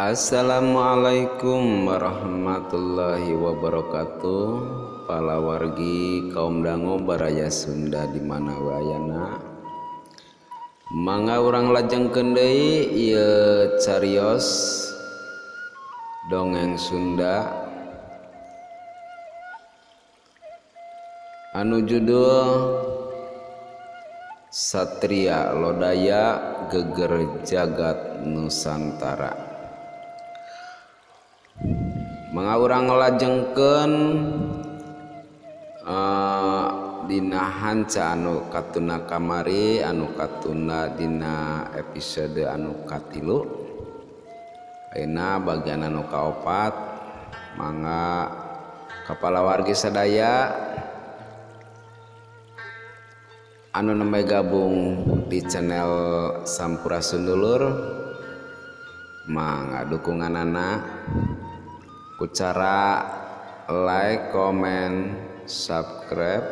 Assalamualaikum warahmatullahi wabarakatuh. Palawargi kaum dango baraya Sunda di mana wayana. Mangga urang lajengkeun deui ieu carios dongeng Sunda anu judul Satria Lodaya Geger Jagat Nusantara. Mangga urang ngalajengkeun dina hanca anu katuna kamari anu katuna dina episode anu katilu. Ayeuna bagian anu kaopat. Mangga kapalawargi sadaya anu nembe gabung di channel Sampurasun Dulur, mangga dukunganana ku cara like, komen, subscribe,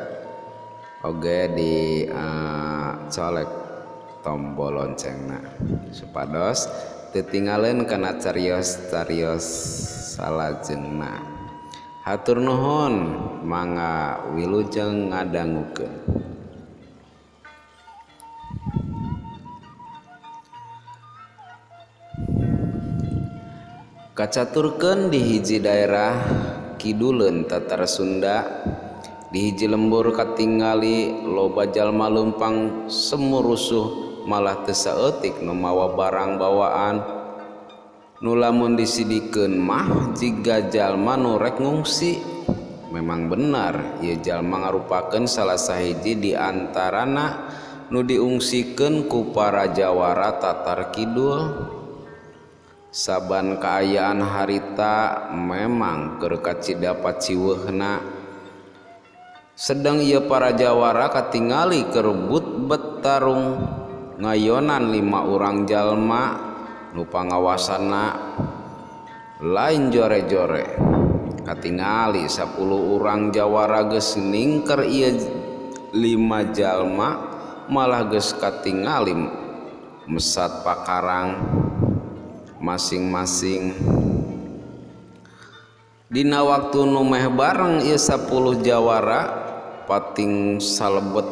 oge di colek tombol loncengna supados teu tinggalin kana carios-carios salajengna. Hatur nuhun, mangga wilujeng ngadangukeun. Kacaturkeun di hiji daerah kiduleun Tatar Sunda, di hiji lembur katingali loba jalma leumpang semurusuh malah teu saeutik nu mawa barang bawaan nu lamun disidikeun mah jiga jalma nu rek ngungsi. Memang benar ieu jalma ngarupakeun salah sahiji di antarana nu diungsikeun ku para jawara Tatar Kidul. Saban kaayaan harita memang keur kacida paciweuhna. Sedang ieu para jawara katingali keur but tarung ngayonan 5 urang jalma nu pangawasana lain jore-jore. Katingali 10 urang jawara geus ningker ieu 5 jalma malah geus katingali mesat pakarang masing-masing. Dina waktu nu meh bareng ieu 10 jawara pating salebet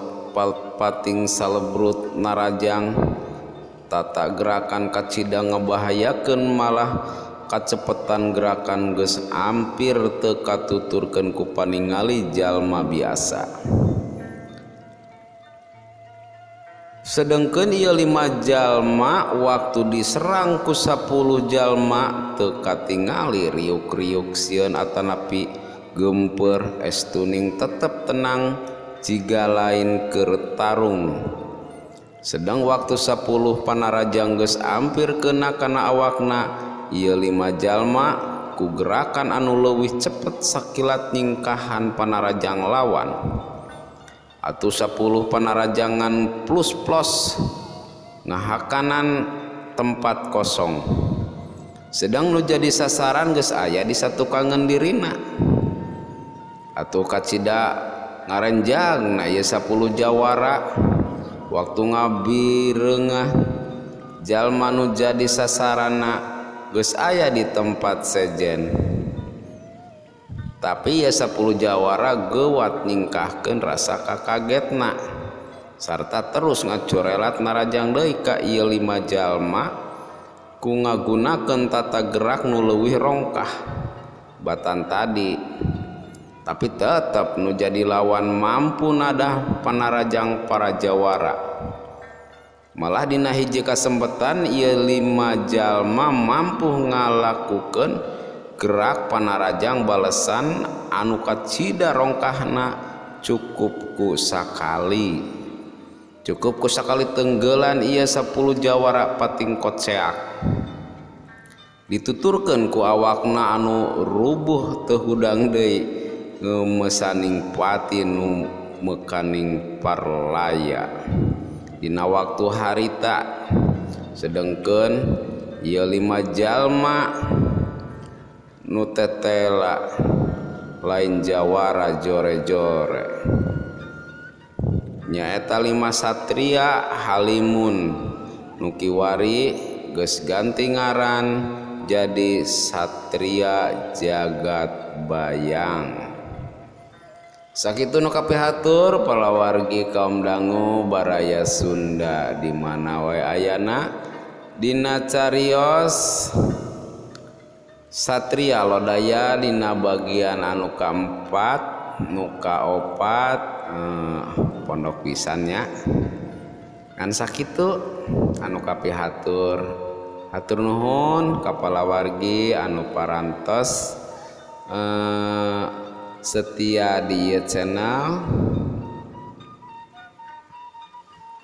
pating salebrut narajang. Tata gerakan kacida ngebahayakeun malah kacepetan gerakan geus hampir teu katuturkeun ku paningali jalma biasa. Sedengkeun ieu 5 jalma waktu diserang ku 10 jalma teu katingali riuk-riuk sieun atanapi geumpeur, estuning tetep tenang jiga lain keur tarung. Sedang waktu 10 panarajang geus ampir kena kana awakna, ieu 5 jalma ku gerakan anu leuwih cepet sakilat nyingkahan panarajang lawan. Atuh 10 panarajangan plus plus ngahakanan tempat kosong. Sedang nu jadi sasaran geus aya di satukangeun dirina. Atuh kacida ngarenjangna ieu 10 jawara waktu ngabireungah jalma nu jadi sasarana geus aya di tempat sejen. Tapi ya 10 jawara geuwat nyingkahkeun rasa kakagetna sarta terus ngacorelat narajang deui ka ieu 5 jalma ku ngagunakeun tata gerak nu leuwih rongkah batan tadi. Tapi tetep nu jadi lawan mampu nadah panarajang para jawara. Malah dina hiji kasempetan ieu 5 jalma mampu ngalakukeun gerak panarajang balesan anu kacida rongkahna cukup ku sakali. Cukup ku sakali tenggelan ieu 10 jawara pating koceak. Dituturkeun ku awakna anu rubuh teu hudang deui ngemesaning pati nu mekaning parlaya. Dina waktu harita sedengkeun ieu 5 jalma nu tetela lain jawara jore-jore. Nyaeta 5 satria Halimun nu kiwari geus ganti ngaran jadi Satria Jagat Bayang. Sakitu nu kapihatur palawargi kaum dangu baraya Sunda di mana wae ayana dina carios Satria Lodaya dina bagian anu kaempat nu kaopat pondok pisan nya. Ngan sakitu anu kapihatur, hatur nuhun ka palawargi anu parantos setia di ieu channel.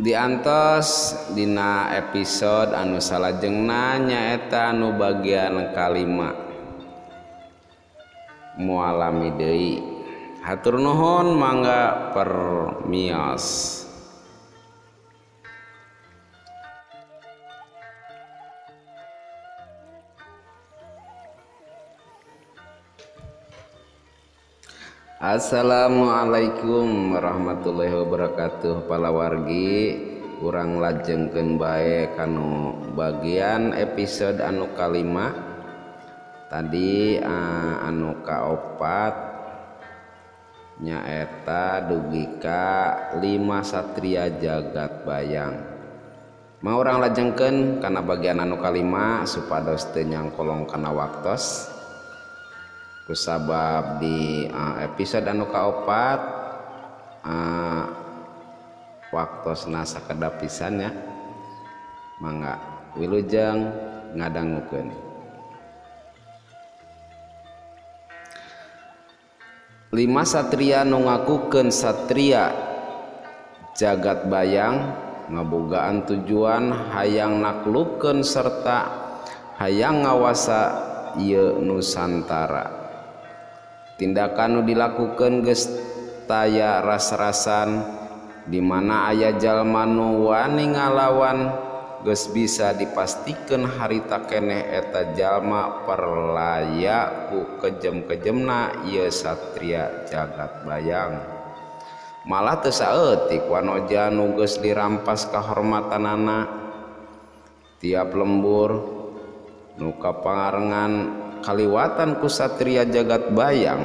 Diantos dina episode anu salajengna, nyaeta anu bagian kalima. Moal lami deui, hatur nuhun, mangga permios. Assalamualaikum warahmatullahi wabarakatuh. Palawargi, urang lajengkeun bae kanu bagian episode anu kalima tadi, anu kaopat nyaeta dugi ka 5 Satria Jagat Bayang. Mau urang lajengkeun kana bagian anu kalima supados teu nyangkolong kana waktos, kusabab di episode anu kaopat waktosna sakedap pisan nya. Mangga wilujeng ngadangukeun. Lima satria nu ngakukeun Satria Jagat Bayang ngabogaan tujuan hayang naklukkeun serta hayang ngawasa ieu Nusantara. Tindakan nu dilakukeun geus taya ras-rasan, di mana aya jalma nu wani ngalawan geus bisa dipastikeun harita keneh eta jalma perlaya ku kejem-kejemna ieu Satria Jagat Bayang. Malah teu saeutik wanoja nu geus dirampas kahormatanana. Tiap lembur nu kapangarengan kaliwatan ku Satria Jagat Bayang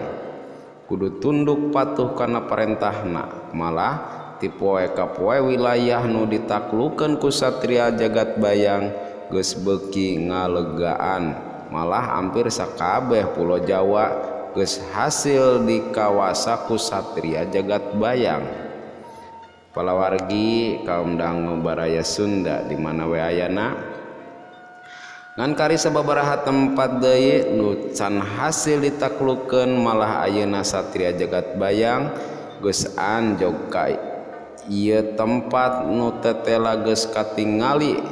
kudu tunduk patuh kana parentahna. Malah ti poe ka poe wilayah nu ditaklukeun ku Satria Jagat Bayang geus beuki ngalegaan. Malah hampir sakabeh pulo Jawa geus hasil dikawasa ku Satria Jagat Bayang. Palawargi kaum dangu baraya Sunda di mana we ayana, ngan kari sababaraha tempat deui nu can hasil ditaklukeun, malah ayeuna Satria Jagat Bayang geus anjog ka ieu tempat nu tetela geus katingali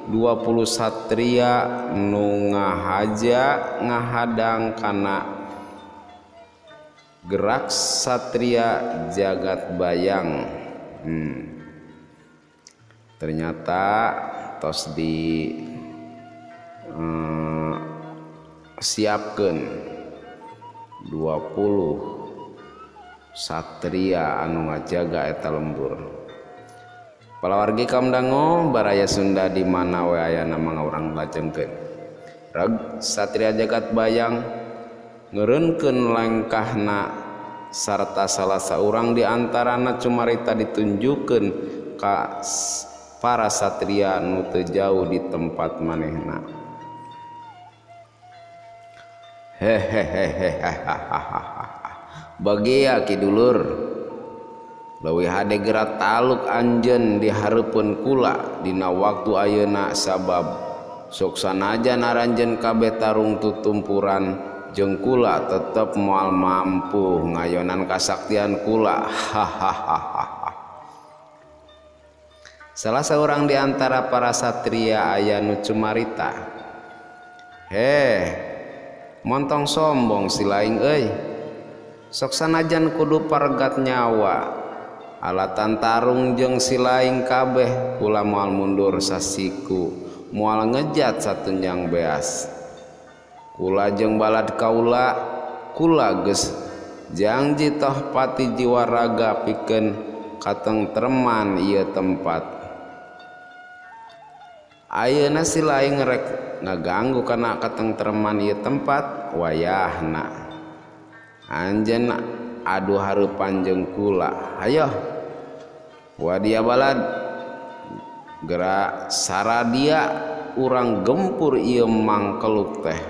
20 satria nu ngahaja ngahadang kana gerak Satria Jagat Bayang. Ternyata tos di siapkeun 20 satria anu ngajaga eta lembur. Palawargi kaum dangu baraya Sunda di mana we ayana, mangga urang lajengkeun. Reg Satria Jagat Bayang ngeureunkeun langkahna sarta salah saurang di antarana cumarita ditunjukkeun ka para satria nu teu jauh di tempat manehna. Hehehehe, bagia ki dulur, leuwih hade geura taluk anjeun di hareupeun kula dina waktu ayeuna, sabab sok sanajan aranjeun kabeh tarung tutumpuran jeung kula tetep moal mampu ngayonan kasaktian kula. Hahaha. Salah seorang di antara para satria aya nu cumarita, "Heh, montong sombong si laing euy. Sok sanajan kudu paregat nyawa alatan tarung jeung si laing kabeh, kula moal mundur sasiku, moal ngejat satunjang beas. Kula jeung balad kaula, kula geus jangji toh pati jiwa raga pikeun katengtreman ieu tempat." Ayeuna si laing rek ngaganggu kana katengtreman ieu tempat wayahna anjeun adu hareupan jeung kula. Hayoh wadia balad gerak saradia urang gempur ieu mangkeluk teh.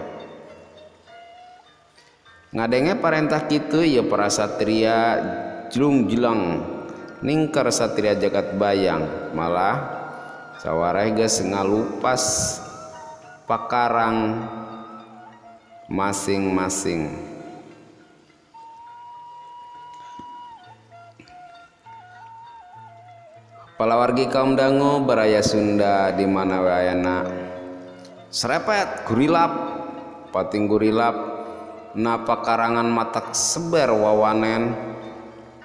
Ngadenge parentah kitu ieu para satria jlung-jlang ningker satria jagat bayang malah sawareh geus ngalupas pakarang masing-masing. Palawargi kaum dangu baraya Sunda di mana we ayana serepet gurilap pating gurilap na pakarangan matak seber wawanen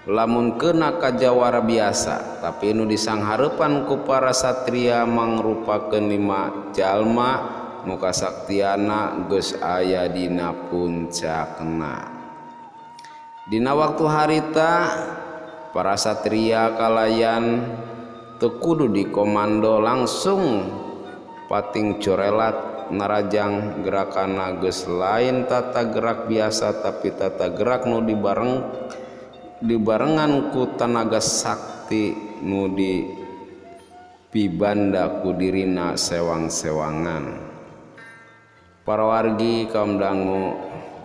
lamun kena ka jawara biasa tapi nu disanghareupan ku para satria mangrupakeun 5 jalma nu kasaktiana geus aya dina puncakna. Dina waktu harita para satria kalayan teu kudu dikomando langsung pating corelat narajang gerakanna geus lain tata gerak biasa tapi tata gerak nu dibarengan ku tanaga sakti nu dipibanda ku dirina sewang-sewangan. Para wargi kaum dangu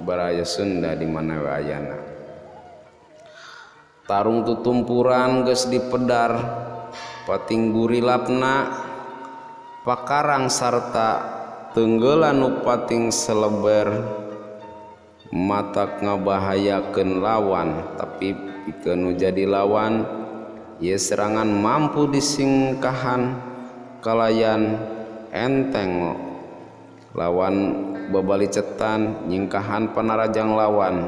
baraya Sunda di mana we ayana. Tarung tutumpuran geus dipedar pating gurilapna pakarang sarta tenggelan nu pating seleber matak ngabahayakeun lawan tapi pikeun nu jadi lawan ieu serangan mampu disingkahan kalayan enteng lawan babalicetan nyingkahan panarajang lawan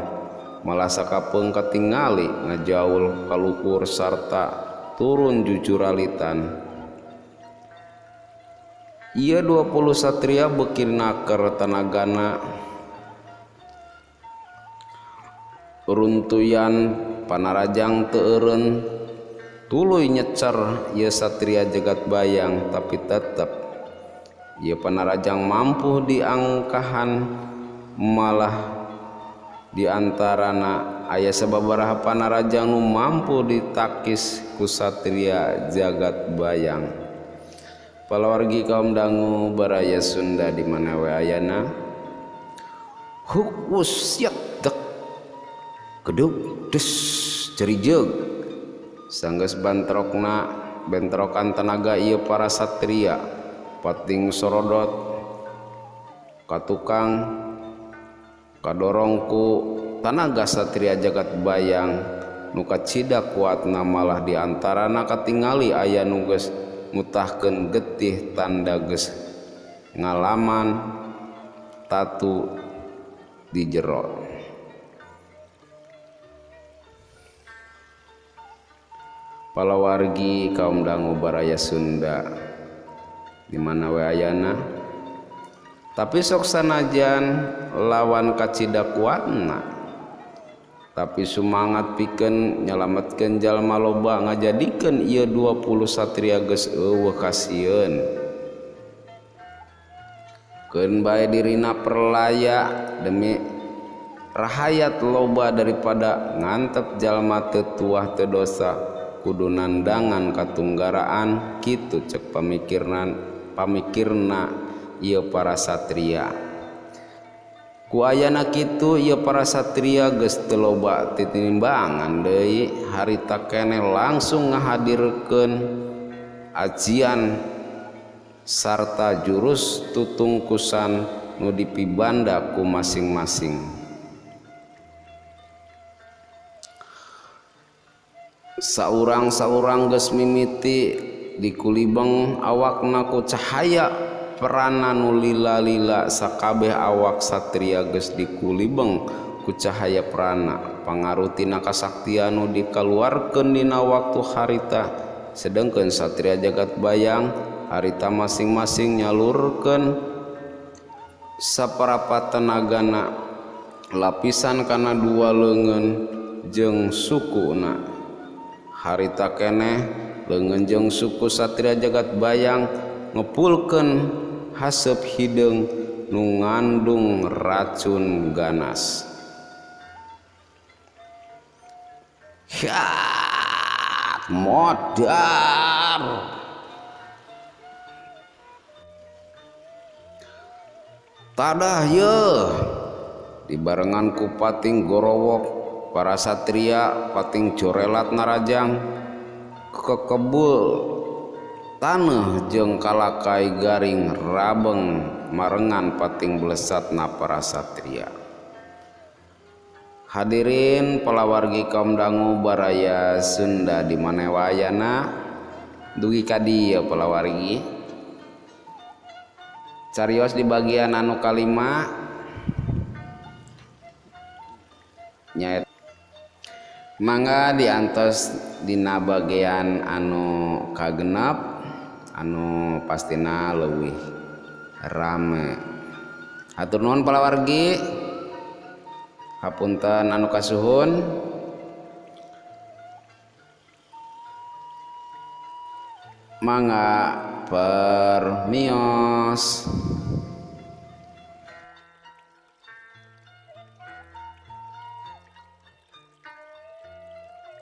malah sakapeung katingali ngajaul kaluhur sarta turun jujuralitan. Ieu 20 satria beuki naker tanagana runtuyan panarajang teu eureun tuluy nyecer ieu satria jagat bayang tapi tetep ieu panarajang mampu diangkahan malah diantarana aya sababaraha panarajang nu mampu ditakis ku satria jagat bayang. Palawargi kaum dangu baraya Sunda di mana we ayana hukus siap dek gedug des cerijeug sanggeus bantrokna bentrokan tenaga ieu para satria pating sorodot ka tukang kadorong ku tanaga satria jagat bayang nu kacida kuatna malah diantarana katingali aya nu geus mutahkeun getih tanda geus ngalaman tatu di jero. Palawargi kaum dangu baraya Sunda di mana we ayana tapi sok sanajan lawan kacida kuatna tapi sumangat pikeun nyalametkeun jalma loba ngajadikeun ieu 20 satria geus eueuh kasieun. Keun bae dirina perlaya demi rahayat loba daripada ngantep jalma teu tuah teu dosa kudu nandangan katunggaraan kitu cek pamikirna ieu para satria. Ku ayana kitu ieu para satria geus teu loba titimbangan deui harita keneh langsung ngahadirkeun ajian sarta jurus tutungkusan nu dipibanda ku masing-masing. Saurang-saurang geus mimiti dikulibeng awakna ku cahaya perana nu lila-lila sakabeh awak satria geus dikulibeng ku cahaya prana pangaruh tina kasaktian nu dikaluarkeun dina waktu harita sedengkeun satria jagat bayang harita masing-masing nyalurkeun saparapat tenagana lapisan kana dua leungeun jeung sukuna. Harita keneh leungeun jeung suku satria jagat bayang ngepulkeun haseup hideung nu ngandung racun ganas. Hyat modar. Tadah ye dibarengan ku pating gorowok para satria pating corelat narajang kekebul taneuh jeung kalakai garing rabeng marengan pating blesatna para satria. Hadirin palawargi kaum dangu baraya Sunda di mana wayana dugi ka dieu palawargi. Carios di bagian anu kalima nyaeta mangga diantos dina bagian anu kagenep anu pastina leuwih rame. Hatur nuhun palawargi. Hapunten anu kasuhun. Mangga permios.